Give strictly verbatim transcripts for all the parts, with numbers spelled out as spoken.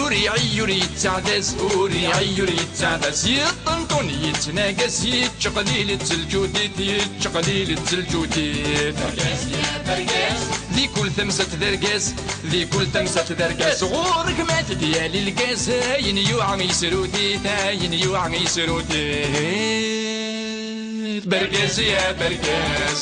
Ur iɛi ur yettaɛdaz, ur iɛi ur yettaɛdaz, yeṭṭenṭun yettnagas, yettqelil-itt lǧudit, yettqelil-itt lǧudit. Di kul tamsalt d argaz, di kul tamsalt d argaz, ɣur-k ma t-id-yali lgaz, ayen yuɛa yesrut-it, ayen yuɛa yesrut-it. Bergaz ya bergaz.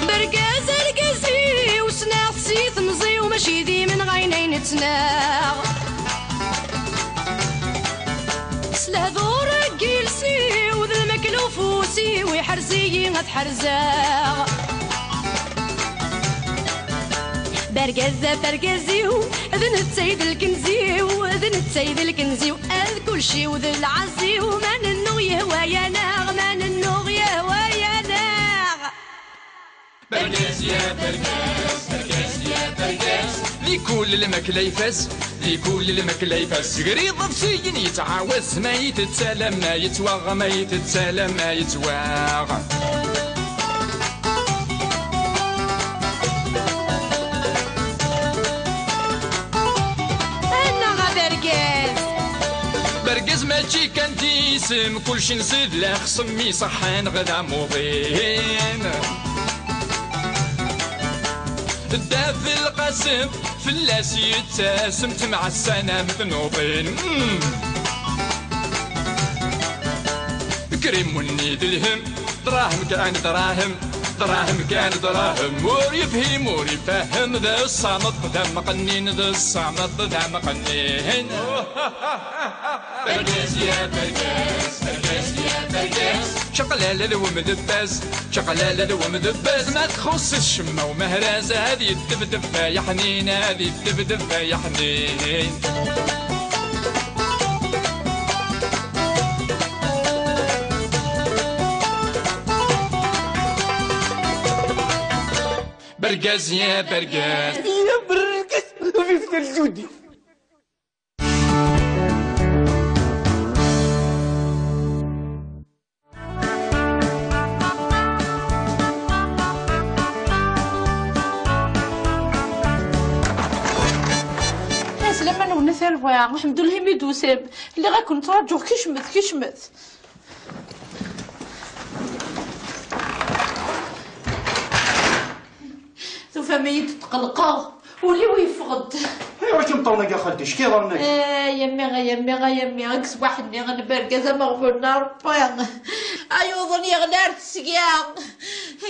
Bergaz argaz-iw, ssneɣ-t si temẓi-w, mačči d imenɣayen ay nettnaɣ. S lehdur n yiles-iw d lmakla ufus-iw, iḥrez-iyi ad ḥerzeɣ. Bergaz ɣef argaz-iw, d netta i d lkenz-iw, d netta i d lkenz-iw, ad kulci-w d lɛaz-iw, ma nennuɣ yehwa-yaneɣ, ma nennuɣ yehwa-yaneɣ. Bergaz ya bergaz, bergaz ya bergaz. Di kul lmakla ifaz, di kul lmakla ifaz. Gri iḍebsiyen yettɛawaz, ma yettett alamma yettwaɣ, ma yettett alamma yettwaɣ. Annaɣ a bergaz. Bergaz mačči kan d isem, kulci nsid la xsem iṣeḥḥan ɣ d amuḍin. Dda Belqasem fell-as yettasem, temɛassan am tnuḍin. Mm. Krim wenni d lhem, dṛahem kan dṛahem, dṛahem kan dṛahem. Ur yefhim, ur ifehhem, d ṣṣameṭ d amqennin, d ṣṣameṭ d amqennin. Bergaz ya bergaz, bergaz ya bergaz. Čaqlala d wemdebbaz, čaqlala d wemdebbaz. Ma txuṣṣ ccemma umehraz, ad yeddebdeb ay aḥnin, ad yeddebdeb ay aḥnin. Bergaz ya bergaz. Ya bergaz, vive le Judi. Aslama-nwen a tarwa, lḥemdullah imi d-tusam. Lliɣ ad ken-ttṛaǧuɣ, kecmet, kecmet. Tufam-iyi-d tqelqeɣ, ul-iw yeffeɣ-d. Ayɣer i kem-ṭṭawen akka a xalti? Acu k-iḍerren akka? Ay a mmi, ay a mmi, ay a mmi, kkes waḥed-nni n bergaz ameɣbun n Ṛebbi. Ay uḍen yeɣli ar tesga.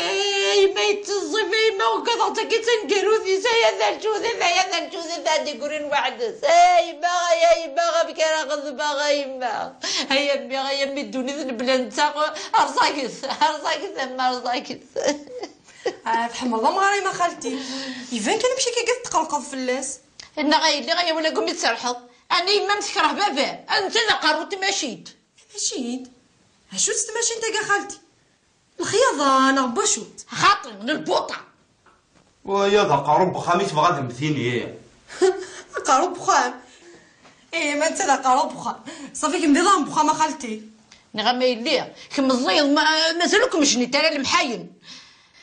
Ay ma yetteẓẓif, ay ma ugadeɣ tagi d taneggarut-is, ay a da lǧudet, ay a da lǧudet, ad d-igrin weḥd-s. Ay ma, ay a yemma, amek ara xedmeɣ a yemma? Ay a mmi, ay a mmi, ddunit n bla netta, rẓaget, rẓaget a mma, rẓaget. Ah, tḥemmleḍ amɣar-im a xalti. Iban kan amek akka i tetqelqeḍ fell-as. Nneɣ a yelli, ay awal agumi tserḥeḍ. Ɛni yemma-m tekreh baba-m? Netta d aqerru n tmacint. Tmacint? Acu-tt tmacint-agi a xalti? Lexyaḍa neɣ n wacu-tt? Xaṭi, n lbuṭa. Waya d aqerru n wexxam i tebɣa ad m-tini. Aqerru n wexxam? Ih, ma netta d aqerru n wexxam. Ṣafi kemm d iḍan n wexxam a xalti. Nniɣ-am a yelli, kemm meẓẓiyeḍ, ma-, mazal ur kem-jnint ara lemḥayen.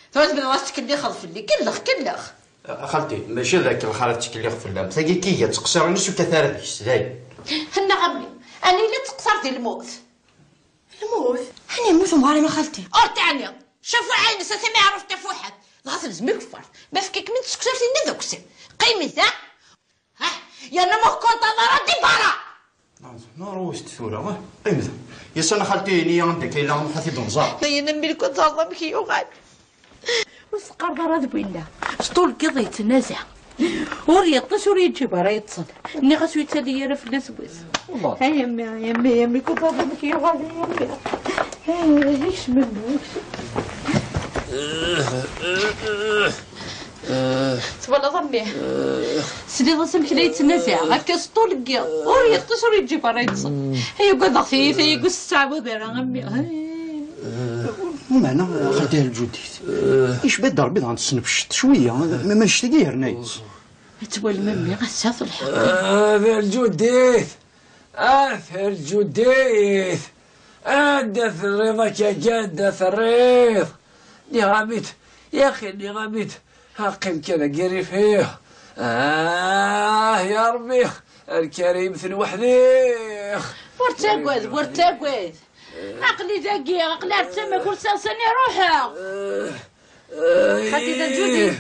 Tura tebdiḍ ad tettkellixeḍ fell-i. Kellex, kellex. A xalti, mačči d akken lxir ad ttkellixeḍ fell-am. Tagi kan iga ttqeṣṣir-ines ur kkat ara deg-s, dayen. Hennaɣ a mmi, ɛni yella ttqeṣṣir di lmut? Lmut? Ɛni yemmut umɣar-im a xalti? Ur teɛniḍ. Cafuḥa-ines a tamiɛruft tafuḥaft. Dɣa telzem ikeffart. Ma fkiɣ-kem-id tseksart-inna d akessar. Qqim-it, ha? Ha? Yerna ma ur k-konṭaḍ ara, di berra! Neṛwa-t tura, ah, qqim da. Yasan a xalti, ini-yi anda akka yella, ruḥ ad t-id-nẓer. Dayen a mmi, kul terẓ amek yuɣal. Ur s-teqqareḍ ara d winna. S ṭul n yiḍ yettnaza. Ur yeṭṭis, ur yeǧǧib ara yeṭṭes. Nniɣ-as ur yettali ara fell-as wass. Ay a mmi, ay a mmi, ay a mmi, kul terẓ amek yuɣal, ay a mmi. Ay, yekcem a mmi, yekcem. Twalaḍ a mmi? Tesliḍ-as amek la yettnazaɛ, akka s ṭul n yiḍ. Ur yeṭṭis, ur yeǧǧib ara yeṭṭes. Ay, ugadeɣ tiyita-agi ur s-tettɛawad ara a mmi. Meɛna, xalti a lǧudit, icba-d Ṛebbi dɣa tesnefceḍ cwiya, ma, ma annect-agi yerna-yas. Ad twalem a mmi, ass-a telḥeq. Ah, a lǧudit! Ah, a lǧudit! Anda terriḍ akkagi, anda terriḍ? Nniɣ-am-id, yaxi, nniɣ-am-id. Qqim kan dagi rrif-iw. Ah, ya Ṛebbi, lkarim tenweḥdiɣ. Ur ttagad, ur ttagad. Aql-i dagi, aql-i ar tama kul sasani ruḥeɣ. Xalti Taǧudit.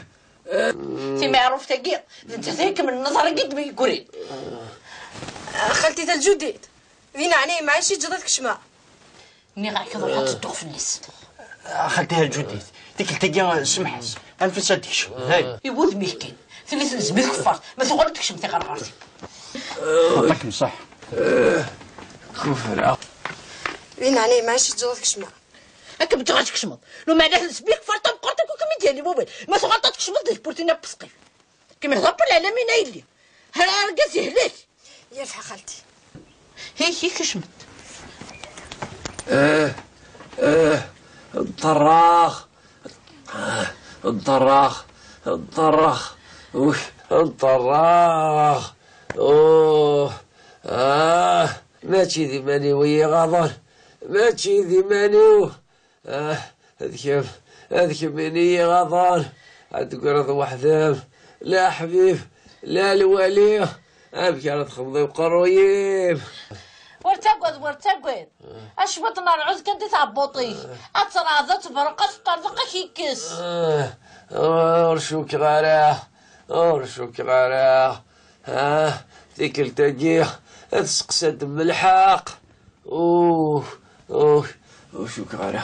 Timeɛruft-agi, d nettat ay kem-nneḍren i d-yeggrin. Xalti Taǧudit, di neɛnaya-m ɛic iǧǧeḍ ad kecmeɣ. Nniɣ-ak ad ruḥeɣ ad tedduɣ fell-as. Xalti Taǧudit, tikkelt-agi semḥ-as, anef-as ad d-tekcem. Hey. I wudem-ik kan, tili telzem i tkeffart, ma tuɣal ad tekcem tiɣerɣert-iw. Xaṭakem ṣaḥ. Kufra. Di neɛnaya-m ɛic iǧǧeḍ ad kecmeɣ. Akken bɣiɣ ad tkecmeḍ. Lumeɛna telzem i tkeffart tameqqrant akk akken i d-yali wawal. Ma tuɣaleḍ ad tkecmeḍ di tewwurt-inna n wesqif. Kem d Ṛebbi lɛalamin a yelli. Ha argaz yehlek. Yerbeḥ a xalti. Hiki kecmet. Eh, eh, nṭerrax. Nṭerrax. Nṭerrax. Uf, nṭerrax. Oh, ah, mačči d iman-iw i yi-ɣaḍen. Mačči d iman-iw. Ah, d kemm, d kemm i yi-ɣaḍen. Ad d-tegreḍ weḥd-m. La ḥbib, la lwali. Amek ara txedmeḍ i uqerruy-im? Ur ttagad, ur ttagad. Acwiṭ n ṛṛɛud kan di tɛebbuṭ-ik. Ad terɛed, ad tebreq, ad teṭṭerḍeq, ad k-ikkes. Ah, ur cukkeɣ ara, ur cukkeɣ ara. Ah, tikkelt-agi, ad tseqsad m lḥeqq. Uh, uh, ur cukkeɣ ara,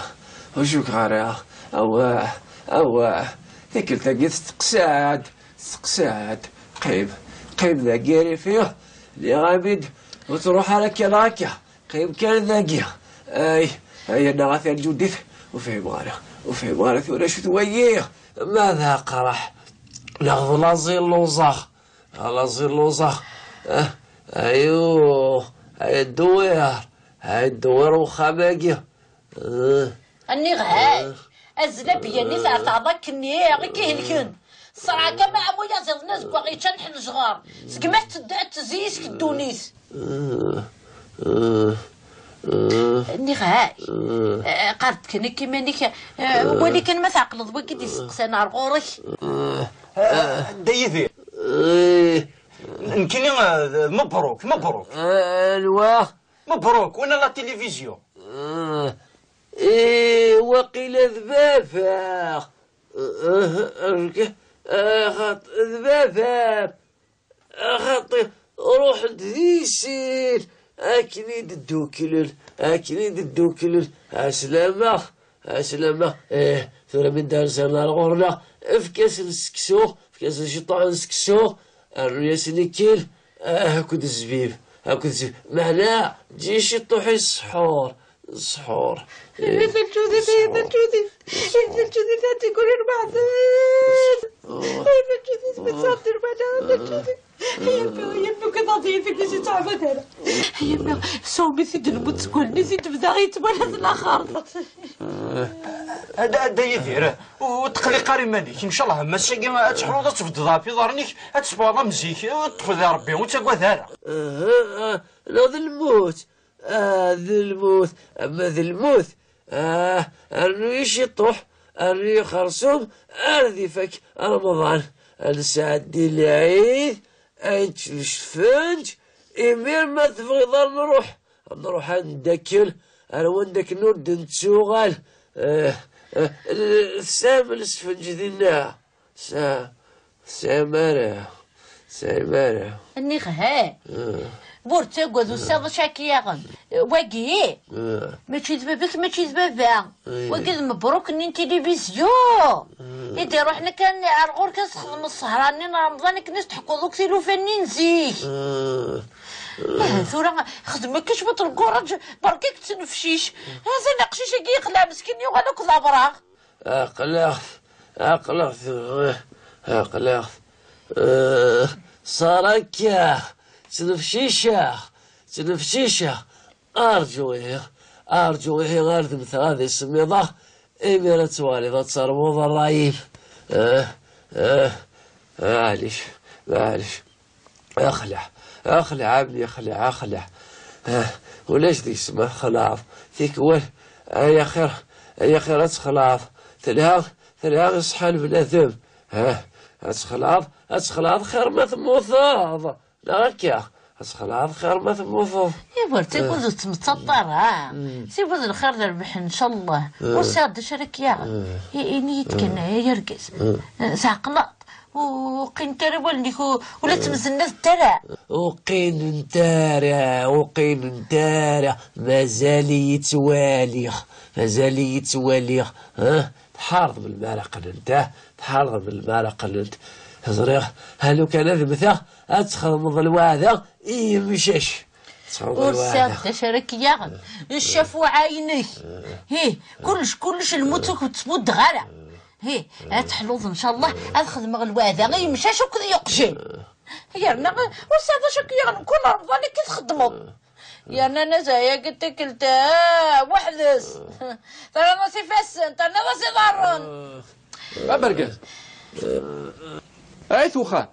ur cukkeɣ ara. Awah, awah. Tikkelt-agi testeqsa-d, testeqsa-d. Qqim, qqim dagi rrif-iw. Nniɣ-am-id, ur ttruḥ ara akka neɣ akka. Qqim kan dagi. Ay, ay, annaɣ a Taǧudit. Ur fhimeɣ ara, ur fhimeɣ ara tura acu d wayi. Ma d aqraḥ, neɣ d laẓ i lluẓeɣ. Ala zilluẓeɣ. Ah, ayu, ay ddewwir, ay ddewwir uxxam-agi. Ah, nniɣ-ak, azzel a Byanit ar teɛḍa-k-nni i k-ihelken. Ṣṣreɛ-k ama am uyaziḍ-nni azeggaɣ yeččan ḥnejɣer. Segmi ad teddu, ad tezzi yis-k ddunit. Ah, ah, ah, nniɣ-ak, ah, eh, qqar-d kan akka iman-ik, eh, wali kan ma tɛeqleḍ wagi d-isteqsan ar ɣur-k. Ah, ah, Dda Yidir. Eh, Nekkini, eh, mebruk, mebruk. Eh, anwa? Mebruk, win la télévision. Eh, eh, waqila d baba. Eh, eh, eh, xaṭ-, d baba. Xaṭi, ruḥen-d di sin. Akken i d-dduklen, akken i d-dduklen. Ɛeslama, ɛeslama. Eh, tura mi d-rsan ar ɣur-neɣ, efk-asen seksu, efk-asen ciṭuḥ n seksu. Rnu-yasen ikkil, ah, akked zzbib, akked zzbib. Meɛna, ǧǧi ciṭuḥ i ssḥur, ssḥur. Eh, Taǧudit, eh, Taǧudit. Eh, Taǧudit, ad tt-igurin meɛdel. Eh, Taǧudit, ma tesɛiḍ lmana, Taǧudit. Yemma, yemma, ugadeɣ d yid-k i s-yettɛabad ara. Yemma, sawmi-t-id lmut seg wallen-is i d-bda yettwala s laxert. A Dda, a Dda Yidir, ur tqelliq ara iman-ik. Ncallah, am ass-agi ad teḥluḍ, ad tbeddeḍ ɣef iḍarren-ik, ad tesbeɣeḍ am zik, ṭṭef di Ṛebbi, ur ttagad ara. Aha, ah, neɣ d lmut. Ah, d lmut, ama d lmut. Ah, rnu-yi ciṭuḥ, rnu-yi xersum, ar d ifak Remḍan. Ad nesɛeddi lɛid, ad nečč lesfenǧ, imir ma tebɣiḍ ad nruḥ. Ad nruḥ ad neddakel ar wanda akken ur d-nettuɣal. Eh, eh, tesɛam lesfenǧ dinna? Sa-, tesɛam ara, tesɛam ara. Nniɣ, ha. Eh. Bur ttagad, usiɣ d acu akka yaɣen. Wagi, eh, mačči d baba-k, mačči d baba. Eh. Wagi d mebruk-nni n tilivizyu. Eh. I d-iruḥen kan ar ɣur-k ad txedmeḍ ssehra-nni n Remḍan akken i s-tḥekkuḍ akk tilufa-nni n zik. Eh. Eh, tura xdem akka cwiṭ n lkuraǧ, berka-k ttnefcic. Atan aqcic-agi yeqleɛ meskin yuɣal akk d abraɣ. Aql-aɣ-t, aql-aɣ-t, aql-aɣ-t. Eh, ṣṣara-k-aɣ, ttnefciceɣ, ttnefciceɣ. Arǧu ihi, arǧu ihi ar d-mmteɣ ad isemmiḍeɣ, imir ad twaliḍ ad terwuḍ ṛṛay-im. Eh, eh, maɛlic, maɛlic. Axleɛ, axleɛ, a mmi, axleɛ, axleɛ. Ah, Ulac deg-s ma txelɛeḍ. Tikwal, ay axir, ay axir ad txelɛeḍ. Telha, telha i ṣṣeḥḥa n bnadem. Ha, ad txelɛeḍ, ad txelɛeḍ xir ma temmuteḍ. Neɣ akka, ad txelɛeḍ xir ma temmuteḍ. Iwa, d tikwal ur tettmettaṭ ara. Siwa d lxir d rrbeḥ, ncallah. Ur sɛiɣ d acu ara k-yaɣen. I- Ini-yi-d kan, ay argaz. Tɛeqleḍ? Ur qqinent ara wallen-ik, u- ula d tmezzennadt ara. Ur qqinent ara, ur qqinent ara. Mazal-iyi ttwaliɣ, mazal-iyi ttwaliɣ. Ha? Tḥarḍ melmi ara qqnent, ha? Tḥarḍ melmi ara qqnent. Ẓriɣ, ha lukan ad mmteɣ, ad txedmeḍ lweɛda i yemcac. Ad txedmeḍ Ur lweɛda. Sɛiɣ d acu ara k-yaɣen. Ccafuɛa-inek. Hi, kullec, kullec lmut ur k-ttmuddeɣ ara. Hi, ad teḥluḍ, ncallah, ad xedmeɣ lweɛda i yemcac akked yeqjan. Yerna ur sɛiɣ d acu akka yaɣen, kul Remḍan akka i txeddmeḍ. Yerna nazayagi tikkelt, ah, weḥd-s. Terriḍ-as ifassen, terriḍ-as iḍarren. Abergaz. Ay tuxxam.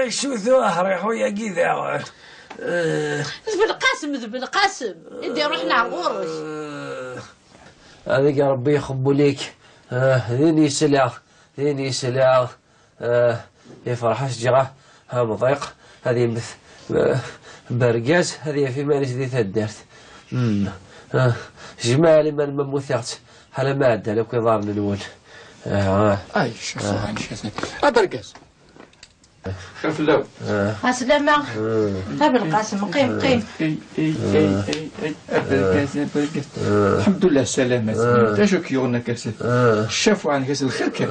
Acu-t uḥriḥu-yagi daɣen? D Belqasem, d Belqasem i d-iruḥen ar ɣur-k. Ad ig Rebbi ixebbel-ik. Din yesla, din yesla. Ifreḥ-as ǧǧiɣ amḍiq, ad yemmet, eh, bergaz, ad yaf iman-is di taddart. Hmm. Eh, jmaɛ liman ma mmutiɣ-tt, ḥala ma ɛeddan akk iḍarren-nwen. Ah, ah. Ay, cafeɣ, ah, abergaz. Xir fell-awen. Ɛeslama. A Belqasem, qqim, qqim. Ay, ay, ay, ay, ay, abergaz, abergaz. Lḥemdullah, salamat. D acu k-yuɣen akka s ccafuɛ-nnek, s lxir kan?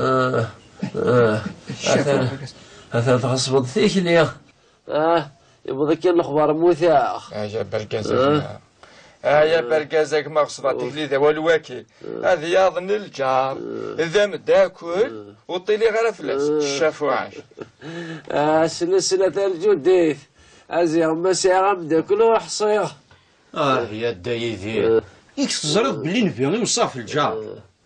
Ccafuɛ, atan, abergaz. Atan tɣeṣbeḍ tikli. Ah, yewweḍ-ik-in lexbar mmuteɣ. Ay, abergaz, a gma. Ay, abergaz, a gma, ɣeṣbeɣ tikli d awal waki. Ad yaḍen lǧar, d ameddakel, ur ṭṭiliɣ ara fell-as. Ccafuɛak. Ah, sna, sna tarǧudit. A ziɣ ma sɛiɣ ameddakel ur ḥṣiɣ. Ah, ya Dda Yidir. Yak teẓriḍ belli nnbi iweṣṣa ɣef lǧar.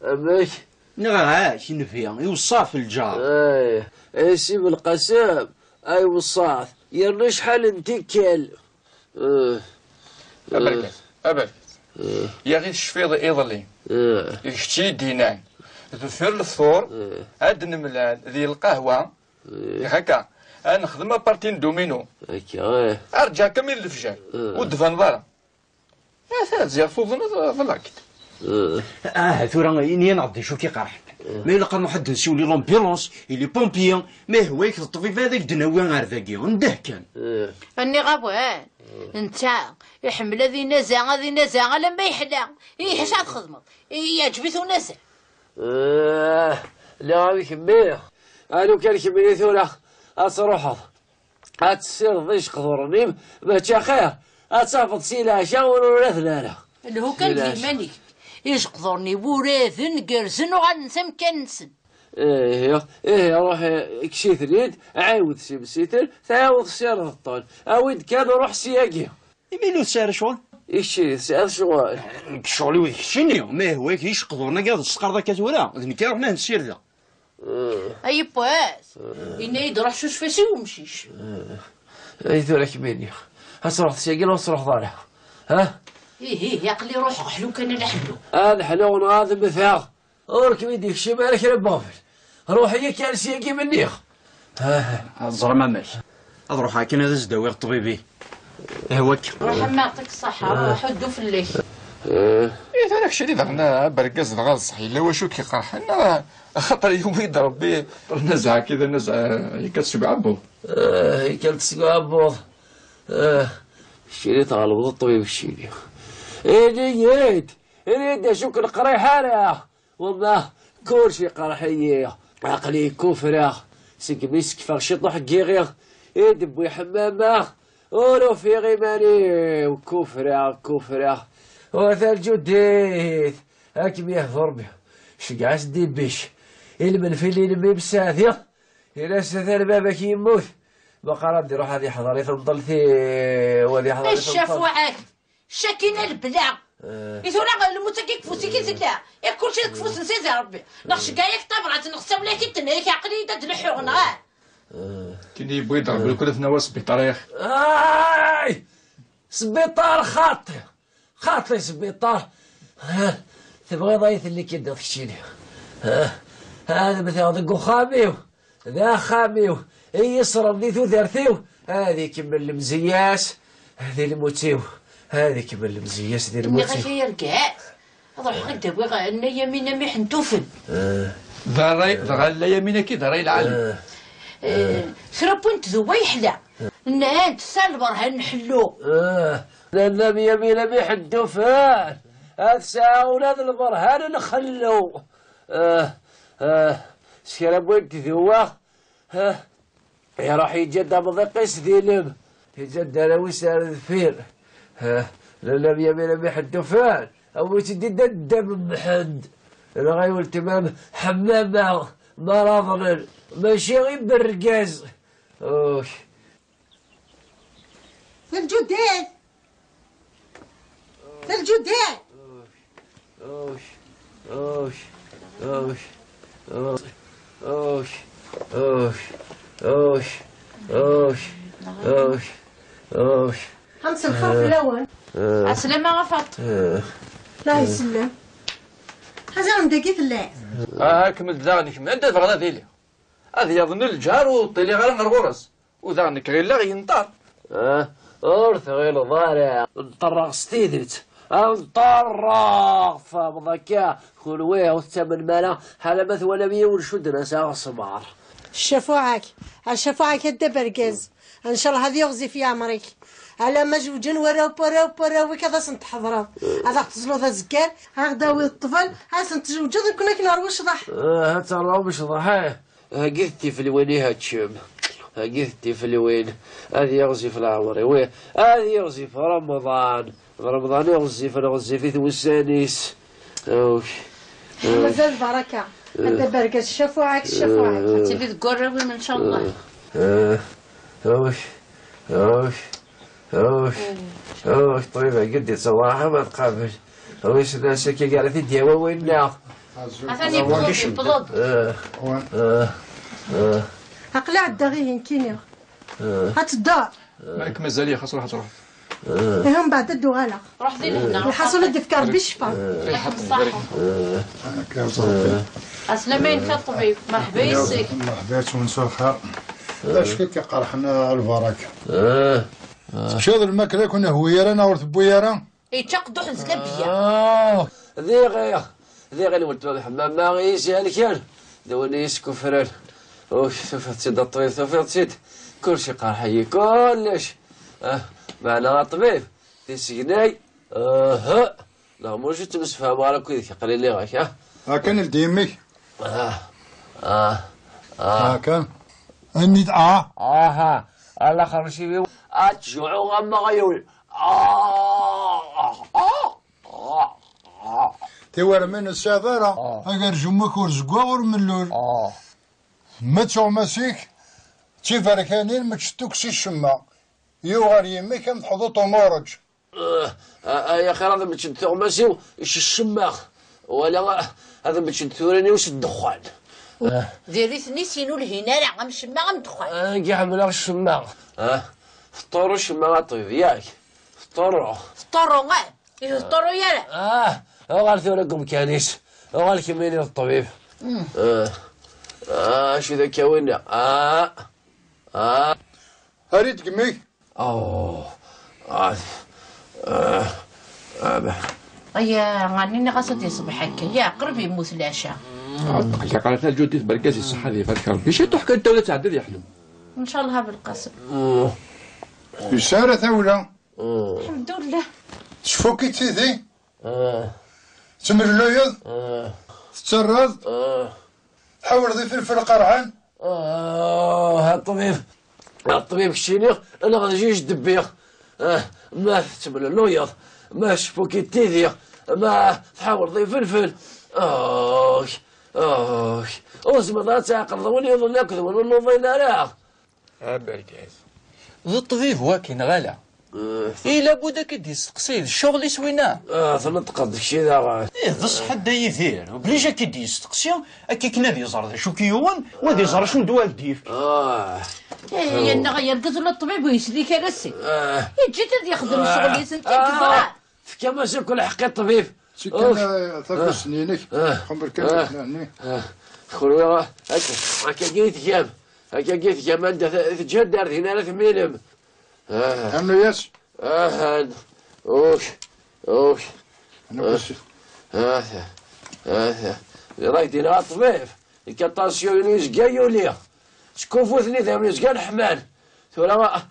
Amek? Neɣ ahat nnbi iweṣṣa ɣef lǧar. Ay, ay, si Belqasem, ay weṣṣat, yerna acḥal n tikkal. Eh, abergaz, abergaz. Yaɣ i tecfiḍ iḍelli. D kečč i yi-d-yennan, deffir lefṭur, ad d-nemlal di lqahwa. Yak akka, ad nexdem aparti n domino. Akka, eh. Arǧa kamil lefjer, ur d-tbaneḍ ara. Ata ziɣ tuḍneḍ, ḍlak-d. Ah, tura ini-aneɣ-d d acu k-iqerḥen. Ma ilaq ad nruḥ ad d-nsiwel i l'ambulance, i les pompiers, ma ihwa-yak d ṭṭbib ad ak-d-nawi ar dagi. Ndeh kan. Nniɣ-awen, netta iḥemmel ad inaza, ad inaza alamma yeḥla. Ih, acu ad txedmeḍ? Yeɛǧeb-it unaza. Ah, lliɣ am kemmi. A lukan kemmini tura ad truḥeḍ ad tessireḍ ijeqduren-im, mačči axir ad tafeḍ si leɛca ur uraden ara. Lhu kan d iman-ik. Ijeqduren-iw uraden, gerrzen, uɣalen s amkan-nsen. Ihi, ihi, ruḥ, kkes-iten-id, ɛiwed si msitel, tɛiwed tessireḍ-ten. Awi-d kan, ruḥ syagi. Imi ur tesɛiḍ ccɣel? I keččini, tesɛiḍ ccɣel? Deg ccɣel-iw d keččini, ma ihwa-k ijeqduren-agi ad tesqerḍ akka tura, d nekk ara ruḥen ad ten-ssirdeɣ. Ay yiwwas, yenna-yi-d ruḥ cucef-as i wemcic. Ay tura kemmini, ad truḥeḍ syagi neɣ ur truḥeḍ ara? Ha? Ih, ih, aql-i ruḥeɣ, ḥlu kan a la ḥlu. Ad ḥluɣ neɣ ad mmteɣ, ur kem-id-ikcim ara kra n weɣbel. Ruḥ-iyi kan syagi menniɣ. Teẓram amek? Ad ruḥeɣ akken ad as-d-awiɣ ṭṭbib-i. Ihwa-k. Ruḥ, a mmi, yeɛṭik ṣṣeḥḥa, ruḥ, ddu fell-ak. Eh, tura keččini daɣen, a bergaz, dɣa d ṣṣeḥ, yella wacu k-iqerḥen, neɣ axaṭer yuwi-d Rebbi? Nazeɛ akka d nazeɛ, yekkat seg uɛebbuḍ. Eh, yekkat seg uɛebbuḍ. Eh, keččini tɣelbeḍ ṭṭbib keččini. Ini-yi-d, ini-yi-d acu k-neqriḥ ara. Wamma, kullec iqerḥ-iyi. Aql-i kufreɣ. Segmi sekfeɣ ciṭuḥ n yiɣi i d-wwi ḥemmama, ur ufiɣ iman-iw. Kufreɣ, kufreɣ. Ur tarǧu ddit. Ad kem-yehdu Rebbi. Ceggeɛ-as-d i bbic. I lmenfil-inem i m-sseɛdiɣ. Ini-as atan baba-k yemmut. Meqqar ad iruḥ ad iḥḍer i temḍelt-iw, ad iḥḍer i temḍelt. Ccafuɛak. Cakina lebla. Eh. I tura lmut-agi deg ufus-ik i tella. Yak kulci deg ufus n Sidi Rebbi. Neɣ ceggeɛ-ak tabrat, neɣ ssawel-ak-id, tenna-yak aql-iyi-d ad d-leḥḥuɣ, neɣ ah? Kini yewwi-d Rebbi lukan ad t-nawi sbiṭar, ya axi. Ay! Sbiṭar xaṭi! Xaṭi sbiṭar! Ha, tebɣiḍ ay telli k-id-iḍ keččini? Ha, ad mmteɣ deg uxxam-iw, d axxam-iw, i yisren di tudert-iw, ad ikemmel lemzeyya-s di lmut-iw, ad ikemmel lemzeyya-s di lmut-iw. Nniɣ-ak ay argaz, ad ruḥeɣ ad d-awiɣ Nna Yamina mi ḥentufen. D ṛṛay, dɣa Nna Yamina-agi d ṛṛay lɛali. Eh, kra n win tdewwa yeḥla. Nnant tesɛa lberhan n ḥellu. Eh, Nna Yamina mi ḥentufen, ad tesɛa ula d lberhan n xellu. Eh, eh, s kra n win tdewwa, eh, Iruḥ yeǧǧa-d amḍiq-is d ilem, yeǧǧa-d arraw-is ar deffir. Ha, lalla Myamina mi ḥeddufan, awi-tt-id i dda Mḥend, neɣ ay weltma-m Ḥemmama, ma ara aḍnen, mačči i bergaz. Uk. Lǧudet! Lǧudet! Ḥames lxir fell-awen. Ɛeslama a Faṭ. La isellem. Ḥaza anda-gi telliḍ? Aha, kemmel daɣen, kemm anda tebɣiḍ ad iliɣ? Ad yaḍen lǧar ur ṭṭiliɣ ara ɣer ɣur-s. U daɣen nekk ɣileɣ yenṭer. Ah, ur tɣileḍ ara. Nṭerreɣ s tidet. Ah, nṭerreɣ, tfahmeḍ akka? Kunwi ur tettamnem ara, ḥala ma twalam yiwen cudden-as aɣesmar. Ccafuɛak, a ccafuɛak a dda bergaz. Ncallah ad yiɣzif yeɛmer-ik. Alamma zewǧen warraw n warraw n warraw-ik ad asen-tḥeḍreḍ. Ad aɣ-teẓluḍ azekka, ad aɣ-d-tawiḍ ṭṭbel, ad asen-tjewǧeḍ, nekkni ad k-nerwu ccḍeḥ. Ah, ad terwum ccḍeḥ, eh? Hagit tifelwin i haččem. Hagit tifelwin. Ad yiɣzif leɛmer-iw. Ad yiɣzif Remḍan. D Remḍan i ɣezzifen, ɣezzifit wussan-is. Awk. Mazal baraka. A dda bergaz, ccafuɛak, ccafuɛak. Ad tili deg warraw-im, ncallah. Awk. Awk. Awk. Awk. Ṭṭbib, hagit-d ittewraḥ ma tqabel. Wissen ass-agi ara t-id-yawi winna. Atan yewweḍ-d, yewweḍ-d. Eh, eh, eh. Aql-i ɛeddaɣ ihi nekkini. Ad tedduḍ? Malek mazal-iyi, xas ruḥ ad truḥeḍ. Ihi mbeɛd ad d-uɣaleɣ. Ruḥ di lehna. Lḥaṣun ad d-ifk Rebbi ccfa. Ṛebbi yeḥfeḍ. Ɛeslama-inek a ṭṭbib, merḥba yes-k. Merḥba yes-wen, s lxir. D acu akka iqerḥen a lbaraka? Teččiḍ lmakla ur k-nehwi ara neɣ ur tewwi ara? Yečča aqedduḥ n zlabeyya. Ah, diɣi, diɣi lweltma Mḥemmama i yi-s-ihelken, d win i yi-skufren. Uk, tufiḍ-tt-id a ṭṭbib, tufiḍ-tt-id. Kullec iqerḥ-iyi, kullec. Ah, meɛna a ṭṭbib, tisegna-y, aha, neɣ mulac ur ttemsefhameɣ ara akked-k, aql-i nniɣ-ak, ah. Akken ldi imi-k. Ah, ah, ah. Akken. Ini-d ah. Aha, ala xerrec imi-w. Ad tjuɛu am aɣyul. Tiwermin ur tesɛiḍ ara, agerjum-ik ur zeggaɣ ur mellul. Ma d tuɣmas-ik, d tiberkanin, ma d tukksa i ccemma. Yuɣal yimi-k am teḥḍuṭ umuṛeǧ. Ay axir ad meččent tuɣmas-iw s ccemma, wala ad meččent turin-iw s ddexxan. Diri-ten-is inu lhin ara, am ccemma am ddexxan. Agi ḥemmleɣ ccemma. Teṭṭuru ccemma a ṭṭbib, yak? Teṭṭuru. Teṭṭuru, ah. Ihi teṭṭuru yara. Ah, uɣal tura deg umkan-is. Uɣal kemmini d ṭṭbib. Ah, ah, acu d akka winna? Ah, ah. Ari degmi? Oh, ah, ah, ah, bah. Aya, ɛni nniɣ-as ad yeṣbeḥ akka. Ya, qrib yemmut leɛca. Ah, ṭṭaq, ya qala talǧut di tbergaz iṣeḥḥa di barka Rebbi. Ciṭuḥ kan tawla tɛeddi ad yeḥlu. Ncallah a Belqasem. Yesɛa ara tawla. Lḥemdullah. Tfuk-itt tidi? Temlelluyeḍ? Tettarraḍ? Tḥawleḍ ifelfel qerḥen? Ah, a ṭṭbib, a ṭṭbib, keččini, neɣ d jij debbiɣ. Ah, ma tettemlelluyeḍ, ma tfuk-itt tidi, ma tḥawleḍ ifelfel. Ah, ah, ur tezmireḍ ad tɛeqleḍ win yuḍnen akked win ur nuḍin ara. A bergaz. D ṭṭbib waki, neɣ ala? Eh, i labud ad k-id-yesteqsi, d ccɣel-is winna? Ah, tneṭqeḍ deg-ci daɣen. Ih, d ṣṣeḥ a Dda Yidir, oblij ad k-id-yesteqsi, akka akken ad iẓer d acu k-yuɣen, u ad iẓer acu n ddwa ad d-yefk. Ah. Eh, yenneɣ yergez ula ṭṭbib ur yeslik ara seg. Ah. Yeǧǧa-t ad yexdem ccɣel-is, netta i yeẓra. Tefkam-as akk lḥeqq i ṭṭbib. Si kan, eh, tabluzt-nni-inek, xember kan, ah, nni. Ah. Kunwi, ah, akka, akkagi i tgam. Akkagi i tgam, anda t-, teǧǧa ddar din ara tmilem. Ah. Rnu-yas. Ahan. Uk. Uk. Rnu-yas. Ah. Ah. Ah. Rak dina ṭṭbib. Ikka ṭansyu-inu yezga yuli. Skufuten idammen yezga leḥman. Tura, ah,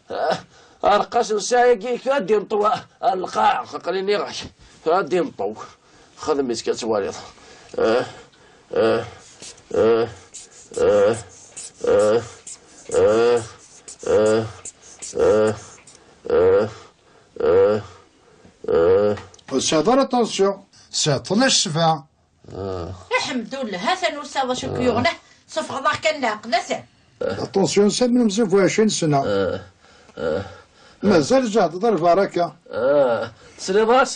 ah, arqas n ssaɛa-agi, tura ad d-inṭew, ah, ar lqaɛa, aql-i nniɣ-ak. Tura ad d-inṭew. Xdem-itt kan twaliḍ. Ah, ah, ah. Ur tesɛiḍ ara ṭansyu. Tesɛiḍ tnac sebɛa. Aḥemdullah, ha-t-an usaḍ acu k-yuɣen, ah, sufɣeḍ-aɣ kan leɛqel, ha-t-an. Aṭansyu n Samin Mzib bu ɛecrin sna. Mazal tjehdeḍ a lbaraka. Ah, tesliḍ-as?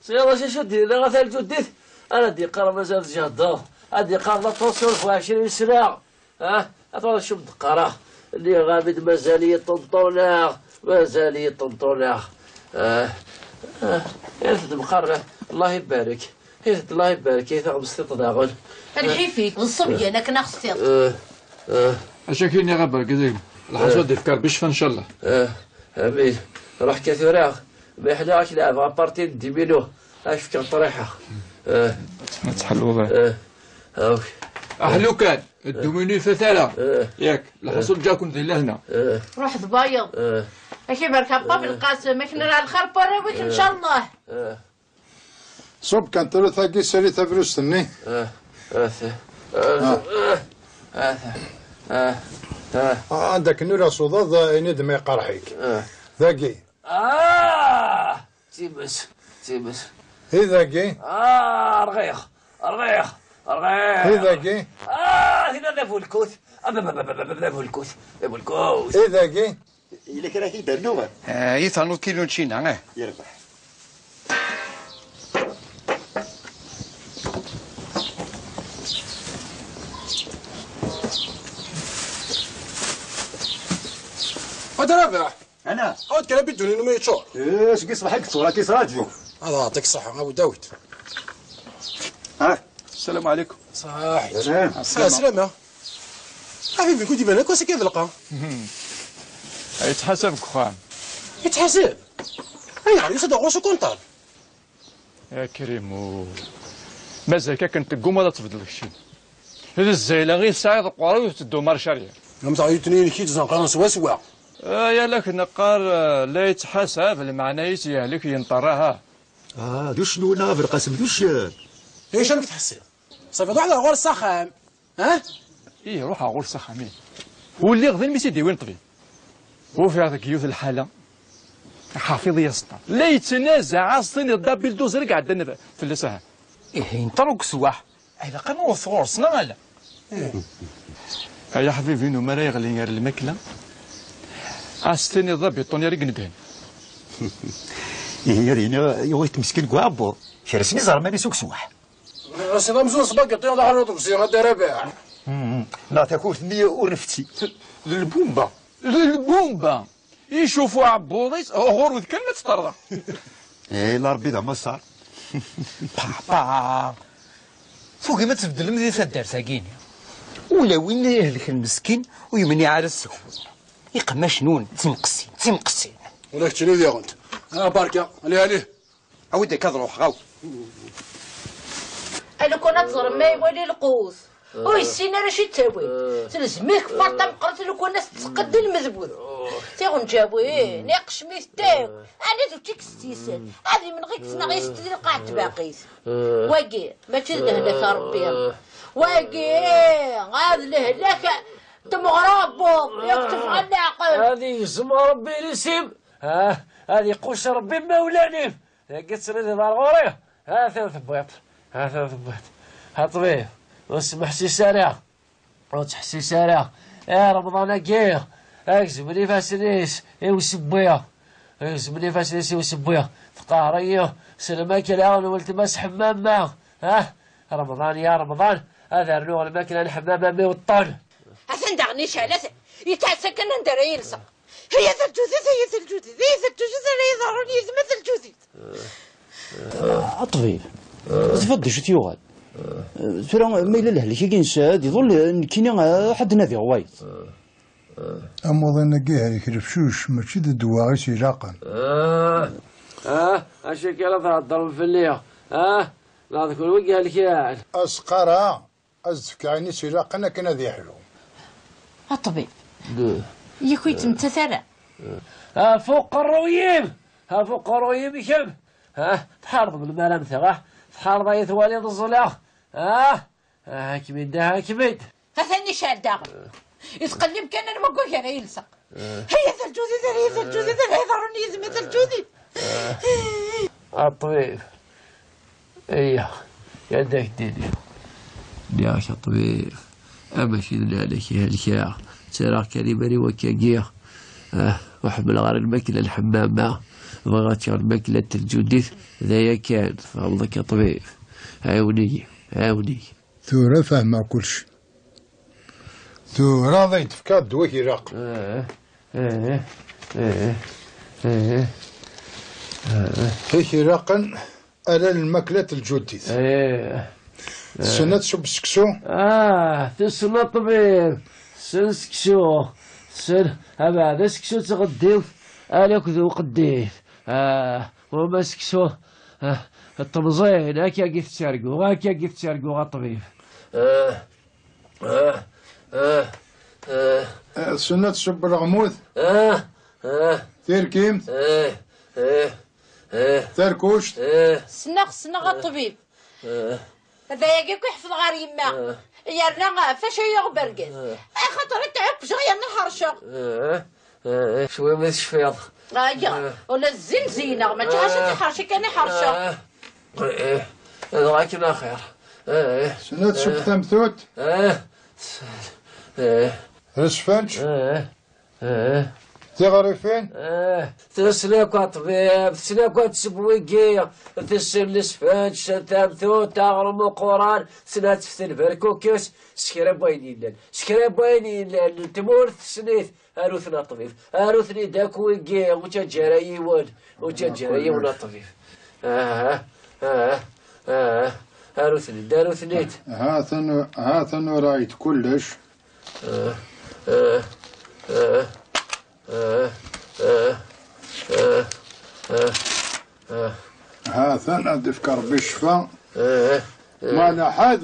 Tesliḍ-as acu d-yenna ɣef Talǧuddit? Ara d-yeqqar mazal tjehdeḍ. Ad d-yeqqar d aṭansyu bu ɛecrin sna. Ah, a tura acu m-d-qqareɣ? Nniɣ-am-id mazal-iyi ṭenṭuneɣ, mazal-iyi ṭenṭuneɣ. Ah, ah, irfed meqqar, Allah ibarek. Irfed, Allah ibarek, ay taɣmestiṭ daɣen. Lḥif-ik, d ṣṣebyan akken a xtiṭ. Ah, ah. Acu ak-iniɣ a bergaz-im? Lḥaṣul ad d-ifk Rebbi ccfa, ncallah. Ah, amin. Ruḥ ka tura, ma yeḥla ad k-leɛbeɣ aparti n diminu, ad k-fkeɣ ṭriḥa. Ah. Ad tḥelluḍ, ah. Ah, awk. Aḥlu kan. Dduminu ifat ara. Eh. Yak, lḥaṣul ǧǧa-ken di lehna. Eh. Ruḥ d bayeḍ. Eh. Ak ibarek a Papa Belqasem, ak nra lxir n warraw-ik, ncallah. Eh. Ṣub kan tura tagi, sali tabrust-nni. Eh. Eh. Ah. Eh. Eh. Eh. Ah, anda akken ur as-uḍaḍ, ini-d ma iqerḥ-ik. Eh. Dagi. Ah! Times, times. I dagi? Ah, rɣiɣ, rɣiɣ, rɣiɣ. I dagi? Ah, tina d abulkut. Ah, d abulkut, d abulkut. I dagi? Yella kra i d-rnuɣ? Eh, i ternuḍ kilu n ččina, eh? Yerbeḥ. Hadi Rabaḥ. Ana. Awi-d kan abidun-inu ma yeččur. Eh, seg ṣṣbeḥ i yeččur, ad k-yesraǧu. Ad aɣ-ṭik ṣṣeḥḥa, a Bu Dawed. Ah. Sslam ɛlikum. Ṣaḥit. Salam. Ah, slama. A Bibi, kud iban akk ass-agi ad lqaɣ. Yettḥasab deg uxxam. Yettḥasab? Ayɣer, yusa-d ɣur-s ukunṭal? A Krimu, mazal-k akken teggumaḍ ad tbeddleḍ keččini. D zzayla i tesɛiḍ, qrib ur tetteddu marcariya. Am teɣyult-nni-inek i tt-ẓenqaren swaswa. Ay, ala k-neqqar, eh, la yettḥasab, lmeɛna-is yehlek yenṭerraha. Ah, d ucennun a Belqasem, d uccen. Ic amek tḥessiḍ? Ṣafi, ruḥ ɣur-s s axxam. Ah? Ih, ruḥeɣ ɣur-s s axxam, ih. Ur lliɣ din mi s-id-iwin ṭṭbib. Ufiɣ deg yiwet lḥala. Ḥafiḍ i aseṭṭa. La yettnazaɛ, as-tiniḍ d abilduzer i iɛeddan fell-as, aha. Ihi, yenṭer ukeswaḥ. Ilaq ad newwet ɣur-s, neɣ ala? Ay aḥbib-inu, mi ara yeɣli ger lmakla, as-tiniḍ d abiṭunyar i inedhen. Ihi, ad iniɣ, yuɣ-it meskin deg uɛebbuḍ. Kersen iẓerman-is ukeswaḥ. Rasiḍ amzun sbagiṭi d aḥriḍ uqzi a Dda Rabaḥ. Neɣ takurt-nni ur nfetti. D lbumba. D lbumba. Icuf uɛebbuḍ-is, ɣur-wet kan ma teṭṭerḍeq. Eh, la Rebbi d amaṣṣar. Papa. Tugim ad tbeddlem di taddart-agi-ni. Ula win ihelken meskin ur yemniɛ ara seg-wen. Iqemmacen-nwen d timqessin, d timqessin. Ula keččini diɣen. Ah, barka. Ali, ali. Awi-d akka ad ruḥeɣ, awi. A lukan ad teẓrem ma iwali lqut. Ur yessin ara acu yettawi. Telzem-it kfar tameqqrant lukan ad s-tseqqed i lmedbud. Tiɣenǧawin, iqcem-it akk. Ɛni d učči-k s-yisen. Ad imneɣ-ik-tt neɣ yesseddi lqaɛ n tbaqit. Wagi, mačči d lehlak a Rebbi. Wagi, ad lehlak temɣer abbuḍ, yak tebɣa leɛqel. Ad igzem Rebbi lisim. Ah, ad iquc Rebbi imawlan-im. Dagi tesridiḍ ar ɣur-i. Ha-t-an tebwiḍ. Ha-t-an tebwiḍ. A ṭṭbib, ur smeḥsis ara. Ur ttḥessis ara. Eh, Remḍan-agi, agzem ifassen-is i usewwi. Gezmen ifassen-is i usewwi. Teqqar-iyi s lmakla n weltma-s Ḥemmama. Ah, Remḍan ya Remḍan, ad rnuɣ lmakla n Ḥemmama mi weṭṭen. Atan daɣen icɛel, atan yettɛassa kan anda ara yelseɣ. Ay at lǧudit, ay at lǧudit, ay at lǧudit, ara iḍerrun yid-m at lǧudit. A ṭṭbib, tfeḍ d acu t-yuɣal? Tura ma yella lehlak-agi nesɛa ad iḍul, nekkini, ah, ḥedd nadiɣ wayeḍ. Amuḍin-agi helk lefcuc, mačči d ddwa i s-ilaqen. Ah, ah, acu akka la theddrem fell-i? Ah, la d kunwi i ihelken. Asqara, ad s-d-fkeɣ ayen i s-ilaqen akken ad yeḥlu. A ṭṭbib, yak ur yettmettat ara. Af uqerruy-im! Af uqerruy-im kemm! Ha, tḥarḍem lmaram-nteɣ, ah? Tḥarḍ ay twaliḍ ẓẓleɣ? Ah, ah, kem-id, ah, kem-id! Atan icɛel daɣen. Itqellib kan arma deg wagar ay yelseɣ. Ay at lǧudit, ay at lǧudit, ay iḍerrun yid-m at lǧudit. A ṭṭbib, iyya, ad ak-d-iniɣ. Nniɣ-ak a ṭṭbib, amakin n lehlak ihelkeɣ, ttarraɣ kan iman-iw akkagi. Ah, ur ḥemmleɣ ara lmakla n Ḥemmama, bɣiɣ ad ččeɣ lmakla n lǧudit, d aya kan, tfehmeḍ akka a ṭṭbib? Ɛiwen-iyi, ɛiwen-iyi. Tura fehmeɣ kullec. Tura ad ak-d-fkeɣ ddwa i k-ilaqen. Eh, eh, eh, eh, eh. I k-ilaqen ala lmakla n lǧudit. Eh, eh. Tessneḍ ad tṣubb seksu? Ah, tessen a ṭṭbib. Tessen seksu. Tessen, abeɛda seksu d tɣeddiwt, ala akked uqeddif. Ah, wama seksu, ah, temẓin, akkagi tettargu, akkagi tettargu a ṭṭbib. Ah, ah, ah, ah. Eh, tessneḍ ad tṣubb leɣmut? Ah, ah. Tirkimt? Eh, eh, eh. Tarkuct? Eh. Ssneɣ, ssneɣ a ṭṭbib. Eh. D ayagi akk i ḥefḍeɣ ɣer yemma. Eh. Yerna, ah, fac ay yuɣ bergaz. Eh. Axaṭer i tɛebbjeɣ yerna ḥerceɣ. Eh, eh, eh, cwi mi tecfiḍ. Aya, eh, ula d zzin zeyneɣ, mačči ɣas ad iḥerci kan iḥerceɣ. Eh, eh, dɣa akken axir. Eh, eh. Tessneḍ ad tṣubb tamtunt? Eh, eh. Lesfenǧ? Eh, eh. Tiɣrifin? Eh, tessen akk a ṭṭbib, tessen akk ad tesseww wigi, tessen lesfenǧ, tessen tamtunt, aɣrum uquran, tessen ad teftel berkukes, s kra n wayen yellan, s kra n wayen yellan n tmurt tessen-it, aru-ten a ṭṭbib, aru-ten-id akk wigi, ur ttaǧǧa ara yiwen, ur ttaǧǧa ara yiwen a ṭṭbib. Ah, ah, ah, aru-ten-id, aru-ten-id. Ha-ten, ha-ten urayen kullec. Ha-ten ad d-ifk Ṛebbi ccfa. Ma ala ḥed,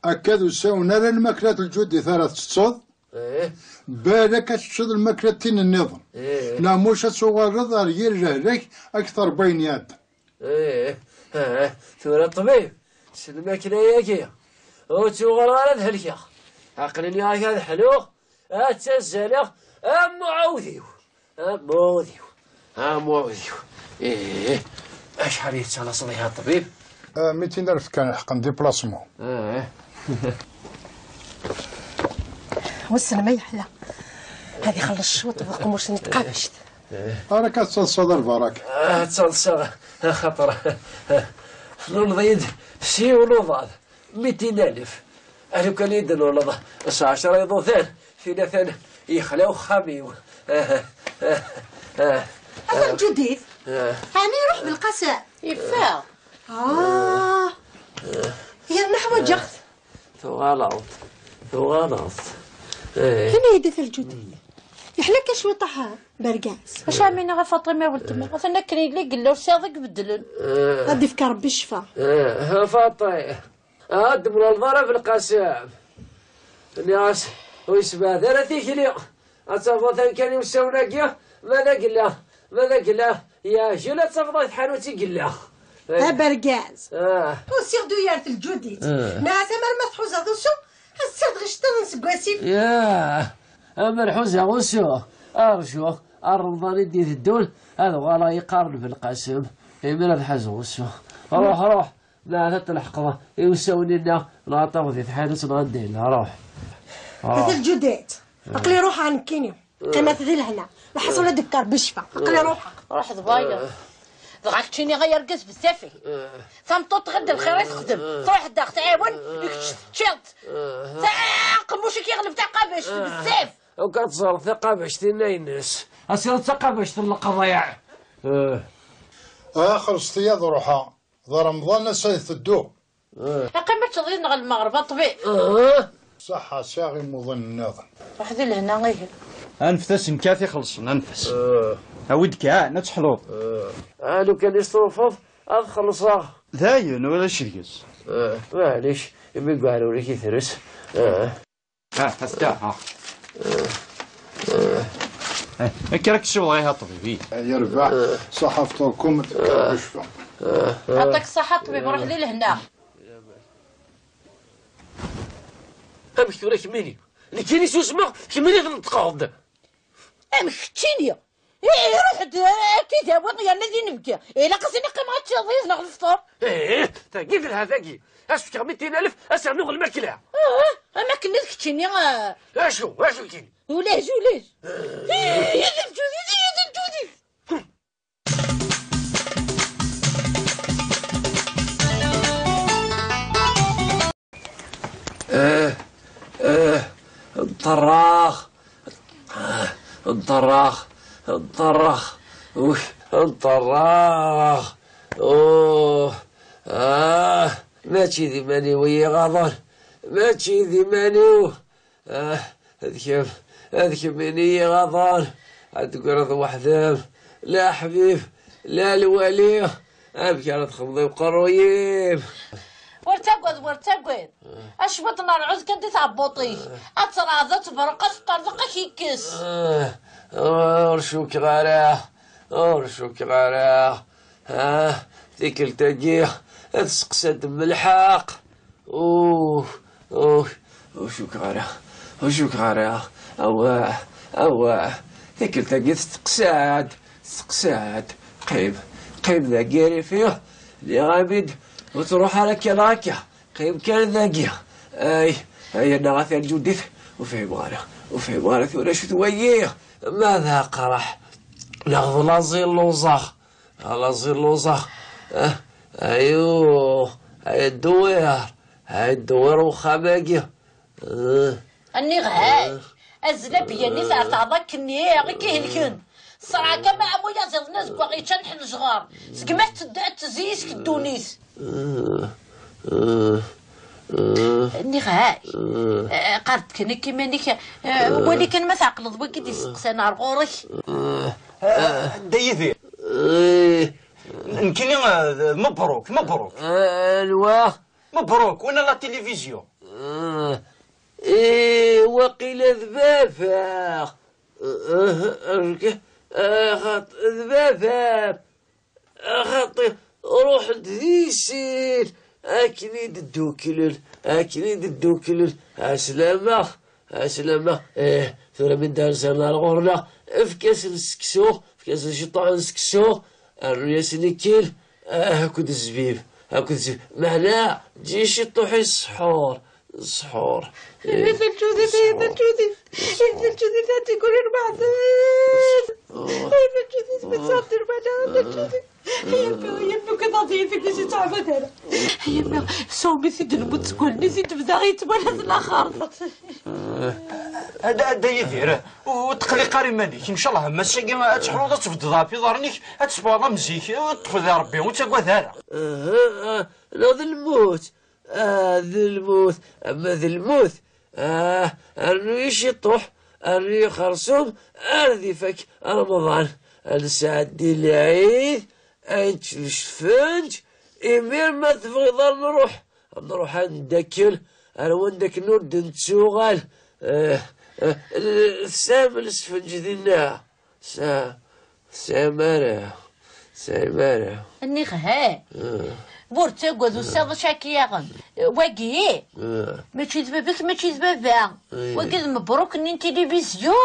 akka d usawen ara lmaklat lǧudit ara tettetteḍ, balak ad teččeḍ lmaklat tin nniḍen. Neɣ muc ad tuɣaleḍ ar yir lehlak akteṛ n wayen iɛeddan. Ih, ih, tura ṭṭbib, s lmakla-agi, ur ttuɣaleɣ ara ad helkeɣ. Aql-ini ak ad ḥluɣ, ad ttazzaleɣ am uɛudiw, am uɛudiw, am uɛudiw. Ih, acḥal i tettalaseḍ ihi a ṭṭbib? Ah, mitin alef kan lḥeqq n diplasmu. Ih. Wissen ma yeḥla. Ad ixelleṣ cwiṭ d uqemmuc n tqabact. Ara ka tettaḍsaḍ ar berrak. Ah, ttaḍsaɣ, axaṭer tluleḍ-iyi-d s yiwen uḍad, mitin alef. A lukan i d-tluleḍ s ɛecra iḍudan, tin atan yexla uxxam-iw. Atan Ǧudit. Ɛni iruḥ Belqasem? Yeffeɣ. Ah. Yerna ḥwaǧeɣ-t. Tuɣaleḍ, tuɣaleḍ. Eh. Ini-yi-d a Talǧudit. Yeḥla-k cwiṭ aha, bergaz. Acu ɛmini ɣef Faṭima weltma? Atan akken yella i yella, ur sɛiɣ i ibeddlen. Eh. Ad d-ifk Ṛebbi ccfa. Eh, a Faṭi, ad d-temlaleḍ ara Belqasem. Nniɣ-as, ur yessebɛed ara tikli. Ad tafeḍ atan kan i usawen-agi, ma d agella, ma d agella, yeɛjel ad tafeḍ ɣer tḥanut i yella. Abergaz. Ah. Usiɣ-d uyar telǧudit. Ah. Nniɣ-as amar ma tḥuzaḍ usu, ad ssiɣ-d ɣiceṭṭiḍen seg wasif. Yah, amer ḥuzaɣ usu, arju, ar Remḍan i d-iteddun, ad uɣaleɣ yeqqaren Belqasem, imir ad ḥazeɣ usu. Ruḥ, ruḥ, ma ad tleḥqeḍ i usawen-inna, neɣ ad taweḍ di tḥanut, neɣ anda yella, ruḥ. Ruḥ. Telǧudit, aql-i ruḥeɣ nekkini. Qqimet di lehna. Lḥaṣun ad d-tekker ccfa. Aql-i ruḥeɣ. Ruḥ d wayeḍ. Dɣa keččini ay argaz bezzaf-ik. Tameṭṭut ɣer d lxir i texdem. Truḥ daɣ tɛiwen, i kečč teččiḍ. Aqemmuc-ik yeɣleb taqabact bezzaf. Akka teẓreḍ taqabact-inna-ines. Asiḍ d taqabact n leqḍiɛ. Ah, xelṣet-iyi ad ruḥeɣ. D Remḍan ass-a iteddu. Aqim ad teddiḍ neɣ lmeɣreb a ṭṭbib. Ṣaḥa, sɛiɣ imuḍan nniḍen. Ruḥ di lehna ihi. Anfet-asen kan ad t-ixellṣen, anef-as. Awi-d kan, ad teḥluḍ. Ah, lukan i s-trufaḍ, ad xellṣeɣ. Dayen, ulac deg-s. Maɛlic, imi deg uɛrur-ik i tres. Ah, hasta, ha. Eh, akka ara k-ssiwḍeɣ ihi a ṭṭbib. Yerbeḥ, ṣaḥa fṭurkum, tekka ccfa. Ɛṭak ṣaḥa a ṭṭbib, ruḥ di lehna. Amek tura kemmini? Nekkini susmeɣ, kemmini tneṭqeḍ-d. Amek keččini? Ih, ruḥ-d, ad k-id-awiɣ yerna d inebgi. Ilaq-as ad neqqim ad teččeḍ yid-neɣ lefṭur. Ih, tagi telha tagi. Ad s-fkeɣ mitin alef, ad s-rnuɣ lmakla. Ah, am akken d keččini, ah. Acu, acu kini? Ulac, ulac. Ih, ya d lǧudid, ya d lǧudid. Eh, eh, ḍerraɣ. Ḍerraɣ, ḍerraɣ, ux, ḍerraɣ. Uh, ah, mačči d iman-iw i yi-iɣaḍen, mačči d iman-iw. Ah, d kemm, d kemm i yi-iɣaḍen. Ad tegreḍ weḥd-m, la ḥbib, la lwali. Amek ara txedmeḍ i uqerruy-im? Ur ttagad, ur ttagad. A cwiṭ n rrɛud kan di tɛebbuṭ-ik. Ad terɛed, ad tebreq, ad teṭṭerḍeq, ad k-ikkes. Ah, ur cukkeɣ ara, ur cukkeɣ ara. Ah, tikkelt-agi, testeqsa-d m lḥeqq. Uh, uh, ur cukkeɣ ara, ur cukkeɣ ara. Awah, awah, tikkelt-agi testeqsa-d, testeqsa-d. Qqim, qqim dagi rrif-iw, nniɣ-am-id, ur ttruḥ ara akka neɣ akka. Qqim kan dagi. Ay, ay, annaɣ a At Lǧudit, ur fhimeɣ ara, ur fhimeɣ ara tura acu d wayi. Ma d aqraḥ, neɣ d laẓ i lluẓeɣ. Ala ẓilluẓeɣ. Ah, ayu, ay ddewwir, ay ddewwir uxxam-agi. Ah. Nniɣ-ak, azzel a Biyani, tɛerḍeḍ akkenni i k-ihelken. Ṣṣreɛ kama am uyaziḍ n azeggaɣ yeččan ḥelejɣer. Segmi ad tt-, ad tezzi yis-k ddunit. Ah, ah, ah. Nniɣ-ak, ah, qqar-d kan akka iman-ik, ah, wali kan ma tɛeqleḍ wagi d-isteqsan ar ɣur-k. Ah, ah, Dda Yidir. Eh. Nekkini, eh, mebruk, mebruk. Eh, anwa? Mebruk, win la télévision. Eh, eh, waqila d baba. Eh, eh, eh, xaṭ-, d baba. Axaṭi, ruḥent di sin. Akken i d-dduklen, akken i d-dduklen. Ɛeslama. Ɛeslama, eh, tura mi d-rsan ar ɣur-neɣ, efk-asen seksu, efk-asen ciṭuḥ n seksu, rnu-yasen ikkil, ah, akked zzbib, akked zzbib. Meɛna, ǧǧi ciṭuḥ i ssḥur, ssḥur. Eh, ay d lǧudid, ay d lǧudid, ay d lǧudid, ad d-igrin baɛden. Oh. Ay d lǧudid, ma tesɛeddi lmala, d lǧudid. Ay yemma, ay yemma, ugadeɣ d yid-i mi tt-yettɛabad ara. Ay yemma, sawmi-t-id lmut seg wallen-is i d-tebda yettwala d laxert. A Dda, a Dda Yidir, ur tqelliq ara iman-ik. Ncallah, ma ass-agi ad teḥluḍ, ad tebddeḍ ɣef iḍarren-ik, ad tesbeɣeḍ am zik, ad ṭṭfeḍ di Rebbi, ur ttagad ara. Aha, ah, neɣ d lmut. Ah, d lmut, ama d lmut. Ah, rnu-yi ciṭuḥ, rnu-yi xersum, ar d ifak Remḍan. Ad nesɛeddi lɛid, ad nečč lesfenǧ, imir ma tebɣiḍ ad nruḥ, ad nruḥ ad ndakkel ar wanda akken ur d-nettuɣal. Eh, eh, tesɛam lesfenǧ dinna? Tesɛa-, tesɛam ara, tesɛam ara. Nniɣ ha. Eh. Ur ttagad, usiɣ d acu akka yaɣen. Wagi, eh, mačči d baba-k, mačči d baba. Eh. Wagi d mebruk-nni n tilibizyu.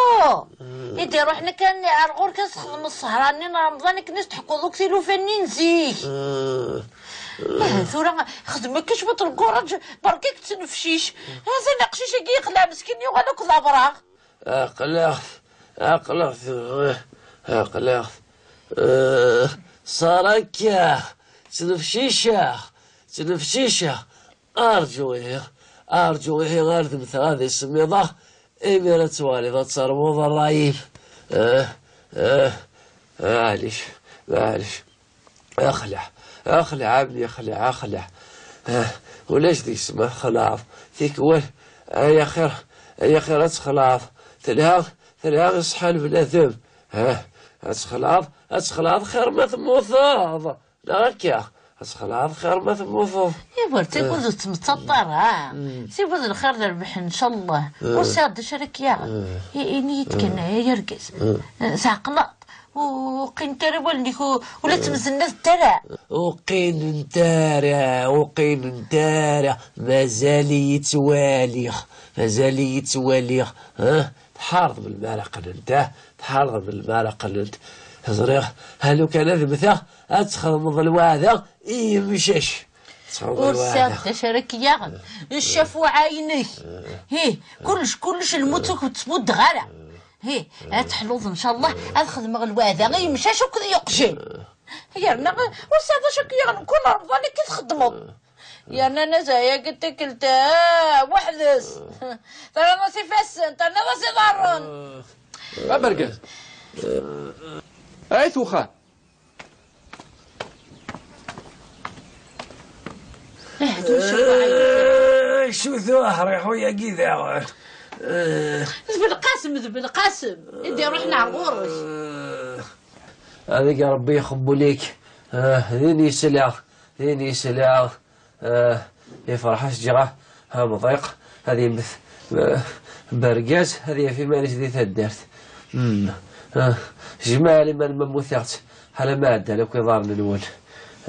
Eh. I d-iruḥen kan ar ɣur-k ad txedmeḍ ssehra-nni n Remḍan akken i s-tḥekkuḍ akk tilufa-nni n zik. Eh. Eh, tura xdem akka cwiṭ n lkuraǧ, berka-k ttnefcic. Atan aqcic-agi yeqleɛ meskin yuɣal akk d abraɣ. Aql-aɣ, Aql-aɣ, aql-aɣ, eh, ṣara akka, ttnefciceɣ, ttnefciceɣ. Arǧu ihi, arǧu ihi ar d-mmteɣ ad isemmiḍeɣ, imir ad twaliḍ ad terwuḍ ṛṛay-im. Eh, eh, maɛlic, maɛlic. Axleɛ, axleɛ, a mmi, axleɛ, axleɛ. Ah, ulac deg-s ma txelɛeḍ. Tikwal, ay axir, ay axir ad txelɛeḍ. Telha, telha i ṣṣeḥḥa n bnadem. Ah, ad txelɛeḍ, ad txelɛeḍ xir ma temmuteḍ. Neɣ akka, ad txelɛeḍ xir ma temmuteḍ. Ihi ur ttagad, ur ttmettaṭ ara. Siwed lxir d rrbeḥ, ncallah. Ur sɛiɣ d acu ara k-yaɣen. I-, ini-yi-d kan, ay argaz. Tɛeqleḍ? Ur qqint ara wallen-ik, u-, ula ttmezennat ara. Ur qqinent ara, ur qqinent ara. Mazal-iyi ttwaliɣ, mazal-iyi ttwaliɣ. Ha? Tḥarḍem lmaraqlent, ha? Tḥarḍem lmaraqlent. Ẓriɣ, ha lukan ad mmteɣ, ad txedmeḍ lweɛda i yimcac. Ad txedmeḍ lweɛda. Ur sɛiɣ d acu ara k-yaɣen. Ncaf uɛayen-ik. Hi, kullec, kullec lmut ur k-ttmuddeɣ ara. Hi, ad teḥluḍ, ncallah, ad xedmeɣ lweɛda i yimcac akked yeqjan. Yerna ur sɛiɣ d acu ara k-yaɣen, kul Remḍan akka i txeddmeḍ. Yerna nazay-agi n tikkelt, ah, weḥd-s. Terriḍ-as ifassen, terriḍ-as iḍarren. Abergaz. Ay tuxxam. Cutu aḥriḥu-yagi daɣen. D Belqasem, d Belqasem i d-iruḥen ar ɣur-k. Ad ig Ṛebbi ixebbel-ik. Ah, din yesla, din yesla. Ah, ifreḥ-as ǧǧiɣ amḍiq ad yemmet, ah, bergaz ad yaf iman-is di taddart. Hmm. Ah, jmaɛ liman ma mmutiɣ-tt, ḥala ma ɛeddan akk iḍarren-nwen.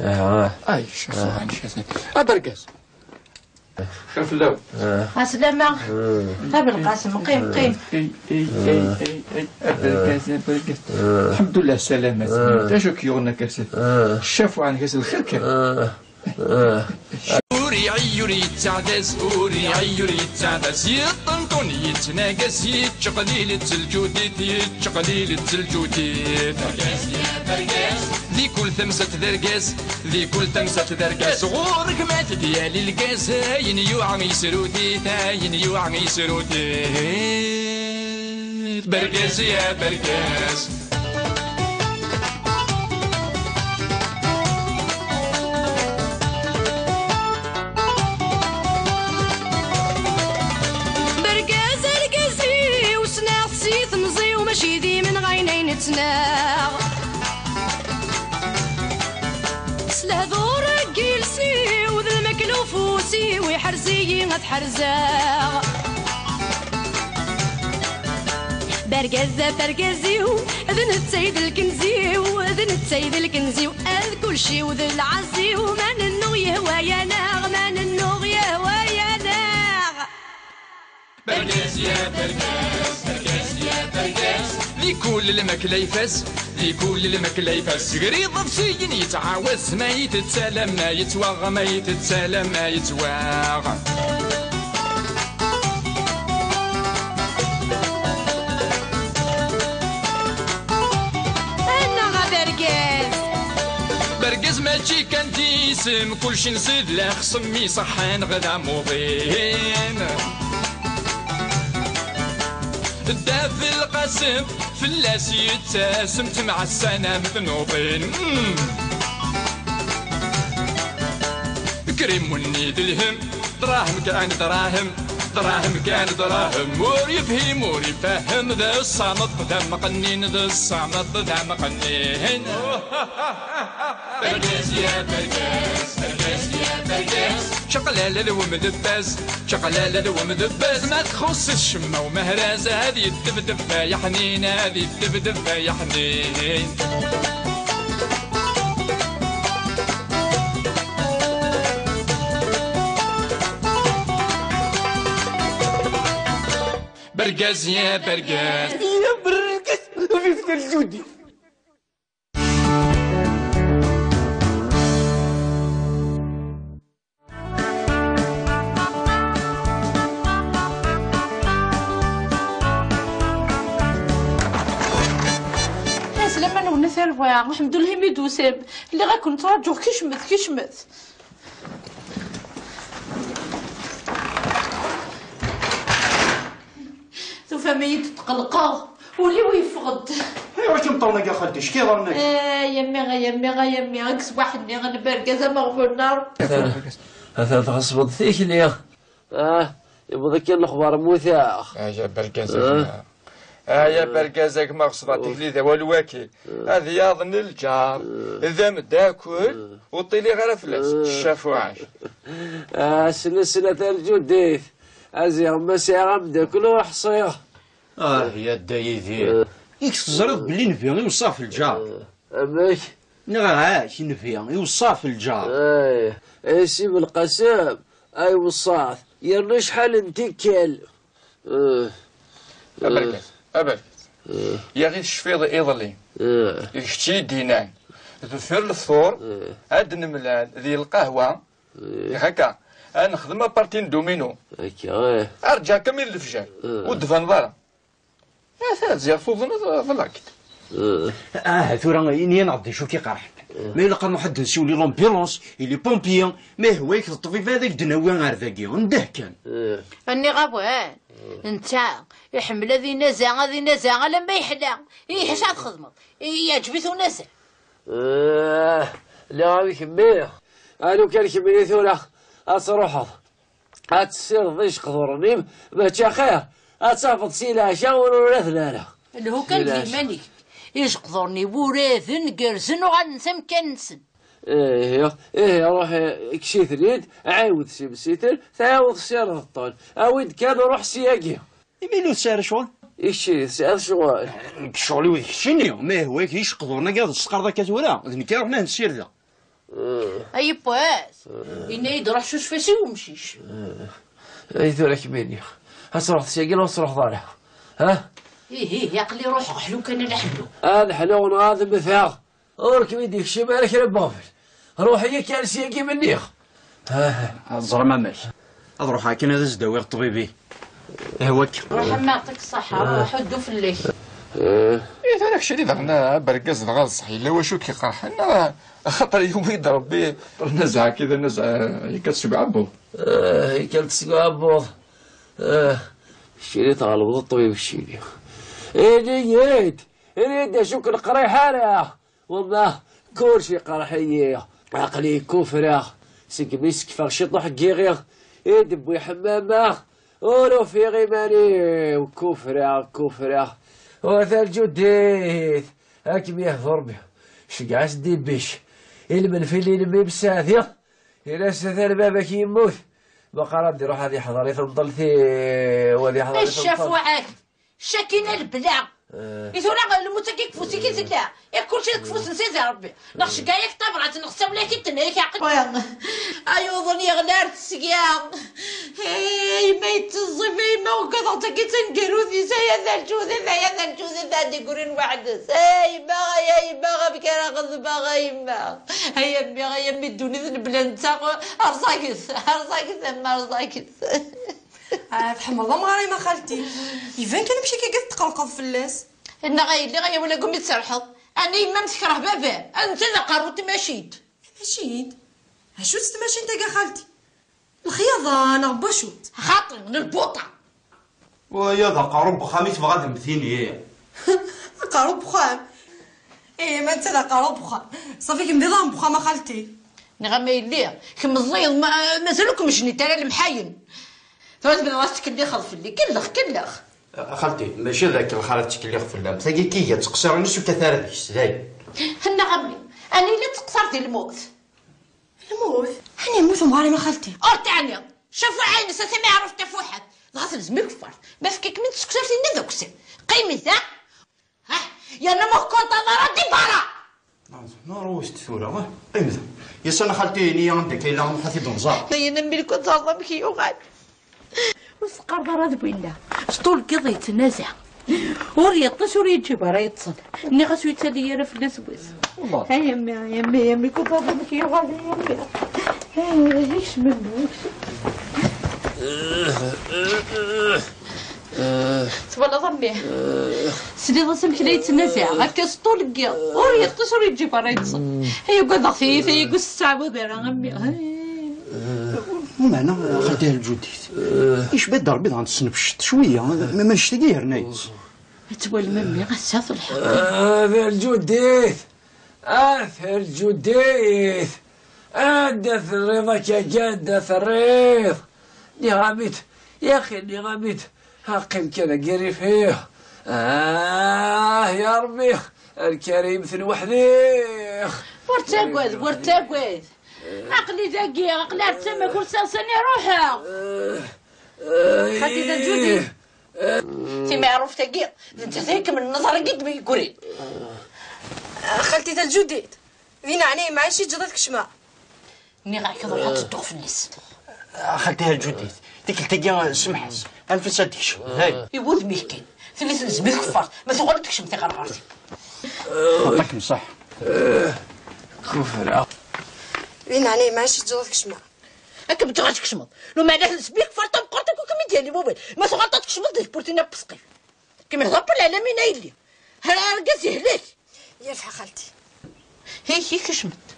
Ah, ah. Ay, ccaf uɛayen-ik. Abergaz. Xir fell-aw. Ɛeslama. A Belqasem, qqim, qqim. Ay, ay, ay, ay, ay, abergaz, abergaz. Lḥemdullah, salamat. D acu k-yuɣen akka s-, ccaf uɛayen-ik, s lxir kan. Ur iɛi ur yettaɛdaz, ur iɛi ur yettaɛdaz, yeṭṭenṭun yettnagas, yettqelil-itt lǧudit, yettqelil-itt lǧudit. Di kul tamsalt d argaz, di kul tamsalt d argaz, ɣur-k ma t-id-yali lgaz, ayen yuɛa yesrut-it, ayen yuɛa yesrut-it. Bergaz ya bergaz. Bergaz argaz-iw, ssneɣ-t si temẓi-w, mačči d imenɣayen ay nettnaɣ. S lehdur n yiles-iw d lmakla ufus-iw, iḥrez-iyi ad ḥerzeɣ. Bergaz ɣef argaz-iw, d netta i d lkenz-iw, d netta i d lkenz-iw, ad kulci-w d lɛezz-iw, ma nennuɣ yehwa-yaneɣ, ma nennuɣ yehwa-yaneɣ. Bergaz ya bergaz, bergaz ya bergaz. Di kul lmakla ifaz, di kul lmakla ifaz. Seg iḍebsiyen yettɛawaz, ma yettala ma yettwaɣ, ma yettala ma yettwaɣ. Annaɣ a bergaz. Bergaz mačči kan d isem, kulci nsid la xsem iṣeḥḥan ɣ d amuḍin. Dda Belqasem fell-as yettasem, temɛassanam tnuḍin. Mm. Krim wenni d lhem, dṛahem kan dṛahem, dṛahem kan dṛahem. Ur yefhim ur ifehhem, d ṣṣameṭ d amqennin, d ṣṣameṭ d amqennin. Bergaz ya bergaz, bergaz ya bergaz. Čaqlala d wemdebbaz, čaqlala d wemdebbaz. Ma txuṣṣ-it ccemma umehraz, ad yeddebdeb ay aḥnin, ad yeddebdeb ay aḥnin. Bergaz ya bergaz. Ya bergaz, vive le Judi. Lḥemdulleh imi d-tusam. Lliɣ ad ken-ttṛaǧuɣ. Kecmet, kecmet. Tufam-iyi-d tqelqeɣ. Ul-iw yeffeɣ-d. Ayɣer akka imeṭṭawen-agi a xalti? Acu k-iḍran-agi? Ay a mmi, ay a mmi, ay a mmi, deg ṣṣbeḥ-nni n bergaz ameɣbun n Ṛebbi. Atan tɣeṣbeḍ tikli. Ah, yewweḍ-ik-in lexbar mmuteɣ. Ay a bergaz a gma. Ay a bergaz a gma, ɣeṣbeɣ tikli d awal waki. Ad yaḍen lǧar d ameddakel, ur ṭṭiliɣ ara fell-as. Ccafuɛa. Ah, snesna tarǧudit. Aziɣ ma sɛiɣ ameddakel ur ḥṣiɣ. Ah, ya Dda Yidir. I k-teẓriḍ belli Nnbi iweṣṣa ɣef lǧar? Amek? Nniɣ-ak, Nnbi iweṣṣa ɣef lǧar. Ay, ay si Belqasem, ay weṣṣat, yerna acḥal n tikkal. Aberkas, aberkas. Yaɣ i tecfiḍ iḍelli. D kečč i d-yennan, deffir lefṭur, ad d-nemlal di lqahwa. Yak akka, ad nexdem aparti n domino. Akka, ih. Arǧa kan mi d lefjer, ur d-tbaneḍ ara. Ata ziɣ tuḍneḍ, ḍlak-d. Ah, tura ini-aneɣ-d d acu k-iqerḥen. Ma ilaq ad nruḥ ad d-nsiwel i l'ambulance, i les pompiers, ma ihwa-yak d ṭṭbib ad ak-d-nawi ar dagi, ndeh kan. Nniɣ-awen, netta iḥemmel ad inaza, ad inaza alamma yeḥla. Ih, acu ad txedmeḍ? Yeɛǧeb-it unaza. Ah, lliɣ am kemmi. A lukan kemmini tura ad truḥeḍ ad tessireḍ ijeqduren-im, mačči axir ad tafeḍ si leɛca ur uraden ara. Lhu kan d liman-ik. Ijeqduren-iw uraden, gerrzen, uɣalen s amkan-nsen. Ihi, ihi, ruḥ, kkes-iten-id, ɛiwed si msitel, tɛiwed tessireḍ-ten. Awi-d kan, ruḥ syagi. Imi ur tesɛiḍ ccɣel? I kečči, tesɛiḍ ccɣel? Nekk ccɣel-iw d keččini, ma yehwa-k ijeqduren-agi ad s-teqqareḍ akka tura, d nekk ara ruḥen ad ssirdeɣ. Ay yiwwas, yenna-yi-d ruḥ cucef-as i wemcic. Ay tura kemmini, ad truḥeḍ syagi neɣ ur truḥeḍ ara? Ha? Ih, ih, aql-i ruḥeɣ, ḥlu kan a la ḥlu. Ad ḥluɣ neɣ ad mmteɣ. Ur kem-id-ikcim ara kra n weɣbel. Ruḥ-iyi kan syagi menniɣ. Teẓram amek? Ad ruḥeɣ akken ad as-d-awiɣ ṭṭbib-i. Ihwa-k. Ruḥ a mmi, yeɛṭik ṣṣeḥḥa, ruḥ ddu fell-ak. I tura keččini daɣen a bergaz dɣa d ṣṣeḥ, yella wacu k-iqerḥen neɣ axaṭer yuwi-d Rebbi nazeɛ akka d nazeɛ, akka seg uɛebbuḍ? Akka seg uɛebbuḍ. Keččini tɣelbeḍ ṭṭbib keččini. Ini-yi-d, ini-yi-d acu k-neqriḥ ara. Wamma, kullec iqerḥ-iyi. Aql-i kufreɣ. Segmi sekfeɣ ciṭuḥ n yiɣi i d-wwi ḥemmama, ur ufiɣ iman-iw. Kufreɣ, kufreɣ. Wa tarǧudit, ad kem-yehdu Rebbi. Ceggeɛ-as-d i bbic. I lmenfil-inem i msaɛdi. Ini-as atan baba-k yemmut. Meqqar ad iruḥ ad iḥḍer i temḍelt-iw, ad iḥḍer i temḍelt. Ccafuɛa-k. Cakina lebla. I tura lmut-agi deg ufus-ik i tella. Yak kulci deg ufus n Sidi Rebbi. Neɣ ceggeɛ-ak tabrat, neɣ ssawel-ak-id, tenna-yak aql-. Ay uḍen yeɣli ar tesga. Ay ma yetteẓẓif, ay ma ugadeɣ tagi d taneggarut-is, ay ata lǧudet, ay ata lǧudet, ad d-igrin weḥd-s. Ay ma, ay ma, amek ara xedmeɣ, ay ma. Ay a mmi, ay a mmi, ddunit lebla netta, rẓaget, rẓaget, a mmi, rẓaget. Ah, tḥemmleḍ amɣar-im a xalti. Iban kan amek akka i tetqelqeḍ fell-as. Nniɣ a yelli, ay awal agumi tserḥeḍ. Ɛni yemma-m tekṛeh baba-m? A netta d aqerru n tmacint. Tmacint? Acu-tt tmacint-agi a xalti? Lexyaḍa neɣ n wacu-tt? Xaṭi, n lbuṭa. Waya d aqerru n wexxam i tebɣa ad m-tini. Aqerru n wexxam? Ih, ma netta d aqerru n wexxam. Ṣafi kemm d iḍan n wexxam a xalti. Nniɣ-am a yelli, kemm meẓẓiyeḍ, ma-, mazal ur kem-jnit ara lemḥayen. Tura tebdiḍ ad tettkellixeḍ fell-i. Kellex, kellex. A xalti, mačči d akellex ara ttkellixeɣ fell-am. Tagi kan iga ttqeṣṣiren-is ur kkat ara deg-s, dayen. Nniɣ-am, ɛni yella ttqeṣṣir di lmut? Lmut? Ɛni yemmut umɣar-im a xalti? Ur teɛniḍ. Cafuɛa-ines a tamiɛruft tafuḥaṭ. Dɣa telzem ikeffart. Ma fkiɣ-kem-id seksu ar tinna d akessar. Qqim-it, ha? Ha? Yerna ma ur k-kontaḍ ara, di berra! Neṛwa-t tura, ah, qqim da. Yasan a xalti, ini-yi anda akka yella, nruḥ ad t-id-nẓer. Dayen a mmi, lkun terẓ amek yuɣal. Ur s-teqqareḍ ara d winna. S ṭul n yiḍ yettnaza. Ur yeṭṭis, ur yeǧǧib ara yeṭṭes. Nniɣ-as ur yettali ara fell-as wass. Ay a mmi, ay a mmi, ay a mmi, lkun terẓ amek yuɣal, ay a mmi. Ay, ikcem a mmi, ikcem. Twalaḍ a mmi? Tesliḍ-as amek la yettnazaɛ, akka s ṭṭul n yiḍ, ur yeṭṭis ur yeǧǧib ara yeṭṭes. Ay ugadeɣ tiyita, ay ur s-tettɛawad ara a mmi. Ay. Meɛna xalti Lǧudit, icba-d Rebbi dɣa tesnefceḍ cwiya, ma annect-agi yerna-tt. Ad twalem a mmi, ass-a telḥeq. Ah, Lǧudit! Ah, Lǧudit! Anda terriḍ akkagi, anda terriḍ? Nniɣ-am-id, yaxi, nniɣ-am-id, qqim kan dagi rrif-iw. Ah, ya Rebbi, Lkarim, tenweḥdiɣ. Ur ttagad, ur ttagad. Aql-i dagi, aql-i ar tama kul sansan i ruḥeɣ. Xaṭi d Lǧudit. Timeɛruft-agi, d nettat ay ikemlen aẓar-agi d mi yeggrin. Xalti d Lǧudit, di neɛnaya-m ɛic iǧǧeḍ ad kecmeɣ. Nniɣ-ak ad ruḥeɣ ad tedduɣ fell-as. Xalti d Lǧudit, tikkelt-agi semḥ-as, anef-as ad d-tekcem. Dayen. I wudem-ik kan, tili telzem i tkeffart, ma tuɣal ad tekcem tiɣerɣert-iw. Yeɛṭikem ṣṣeḥḥa. Kufra. Di neɛnaya-m ɛic iǧǧeḍ ad kecmeɣ. Akken bdiɣ ad tkecmeḍ. Lumeɛna d sbik farṭa meqqret akk akken i d-yali wawal. Ma tuɣaleḍ ad tkecmeḍ di tewwurt-inna n wesqif. Kemmel d Ṛebbi lɛalamin a yelli. Ha argaz yehlek. Yerbeḥ a xalti. Hi, hi, kecmet.